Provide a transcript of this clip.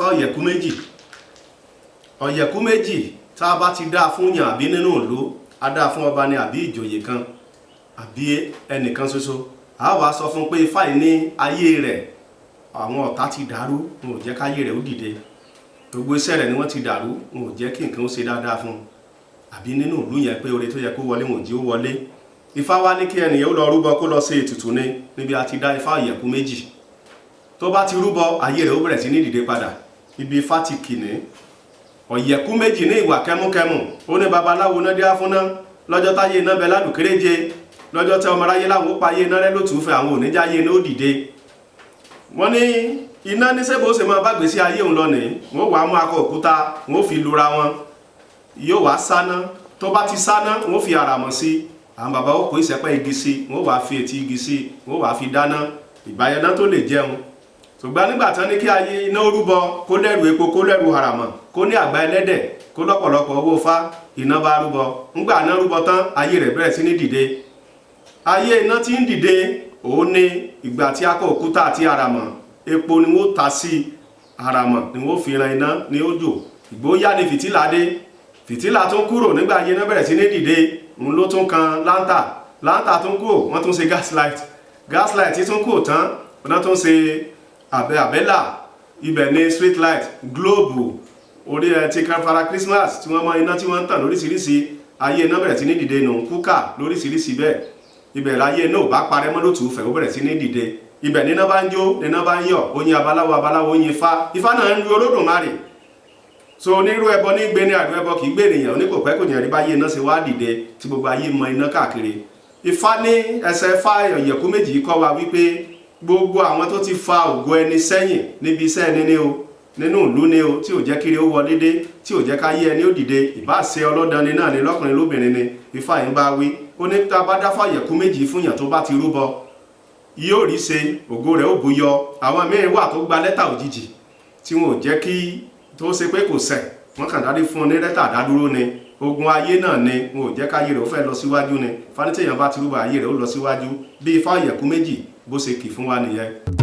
Ọ̀yẹ̀kú méjì. Ọ̀yẹ̀kú méjì tá a bá ti dá fún yàn, àbí nínú ìlú a dá fún ọba ni, àbí ìjòyè kan, àbí ẹnìkan ṣoṣo, a wá sọ fún pé ifá yìí ní ayé rẹ̀, àwọn ọ̀tá ti dàrú, wọn ò jẹ́ káyé rẹ̀ ó dìde. Gbogbo iṣẹ́ rẹ̀ ni wọ́n ti dàrú, wọn ò jẹ́ kí nǹkan ó ṣe dáadáa fún un, àbí nínú ìlú yẹn pé oore tó yẹ kó wọlé, wọn ò jí ó wọlé. Ifá wá ní kí ẹnìyẹn ó lọ rúbọ, kó lọ ṣe ètùtù ni níbi a ti dá ifá ọ̀yẹ̀kú méjì. Tó bá ti rúbọ, ayé rẹ̀ ó bẹ̀rẹ̀ sí ní dìde padà. Ibi ifá ti kì ní ọ̀yẹ̀kú méjì ní ìwà kẹ́múkẹ́mù. Ó ní babaláwo náà dé áfúná lọ́jọ́ táyé iná bẹ lálùkéréje, lọ́jọ́ tí ọmọ aráyé láwọn ó payé iná rẹ́ lótùúfẹ́, àwọn oníjáyé iná ó dìde. Wọ́n ní iná ní sẹ́bó ṣe máa bá gbèsè ayé òun lọ nìí. Wọ́n wàá mú akọ òkúta, wọ́n fi lura wọn, yóò wá sáná. Tó bá ti sáná, wọ́n fi àràmọ̀ sí, àwọn bàbá ó kó ìsẹ́pẹ́ igi sí, wọ́n wàá fi ètí igi sí, wọ́n wàá fi dáná ìbáyẹná tó lè jẹun. Ṣùgbọ́n nígbà tán ní kí ayé iná rúbọ, kó lẹ́rù epo, kó lẹ́rù àràmọ̀, kó ní àgbá ẹlẹ́dẹ̀, kó lọ́pọ̀lọpọ̀ owó fá, iná bá rúbọ. Ńgbà iná rúbọ tán, ayé rẹ̀ bẹ̀rẹ̀ sí ní dìde. Ayé iná tí ń dìde, òun ní ìgbà tí akọ òkúta àti àràmọ̀, epo ni wọ́n ta sí, àràmọ̀ ni wọ́n fi ran iná ní ó jò. Ìgbóyà ni fìtílà dé. Fìtílà tún kúrò. Nígbà ayé iná bẹ̀rẹ̀ sí ní dìde, òun ló tún kan láńtà. Láńtà tún kúrò, wọ́n tún ṣe gaslight. Gaslight tún kúrò tán, wọ́n tún ṣe àbẹ́là. Ibẹ̀ ní street light, globe, orí ẹ ti fara Christmas tí wọ́n mọ iná tí wọ́n ń tàn lóríṣiríṣi. Ayé iná bẹ̀rẹ̀ sí ní dìde nù, kúkà lóríṣiríṣi bẹ́ẹ̀. Ibẹ̀ láyé iná ò bá parẹ́ mọ́ lótùú fẹ̀, ó bẹ̀rẹ̀ sí ní dìde. Ibẹ̀ níná bá ń jó, níná bá ń yọ̀. Oyin abaláwo, abaláwo oyin ifá, ifá náà ń lu Olódùmarè. So onírú ẹbọ ní gbé ní àdó, ẹbọ kì í gbé ènìyàn. Oníkòpẹ́ kò yẹn rí báyé iná ṣe wá dìde tí gbogbo ayé mọ iná káàkiri. Ifá ní ẹsẹ̀ ifá ọ̀yẹ̀kú méjì kọ́ wa wípé gbogbo àwọn tó ti fa ògo ẹni sẹ́yìn níbi iṣẹ́ ẹni ní o, nínú ìlú ní o, tí ò jẹ́ kiri ó wọlé dé, tí ò jẹ́ ká yé ẹni ó dìde, ìbá ṣe ọlọ́dàn náà ni, lọ́kùnrin lóbìnrin ni, ifá yìí ń bá wí. Ó ní tá a bá dáfá ọ̀yẹ̀kú méjì fún yàn, tó bá ti rúbọ, yóò rí ṣe, ògo rẹ̀ ó búyọ. Àwọn míín wà tó gba lẹ́tà òjijì tí wọn ò jẹ́ kí tó ṣe pé kò ṣẹ̀, wọ́n kàn dáadé fún un ní lẹ́tà dádúró ni. Ogun ayé náà ni, wọn ò jẹ́ káyé rẹ̀ ó fẹ́ lọ síwájú ni. Fanítẹ̀yàn bá ti rúbọ, ayé rẹ̀ ó lọ síwájú. Bí ifá ọ̀yẹ̀kú méjì bó ṣe kì fún wa nìyẹn.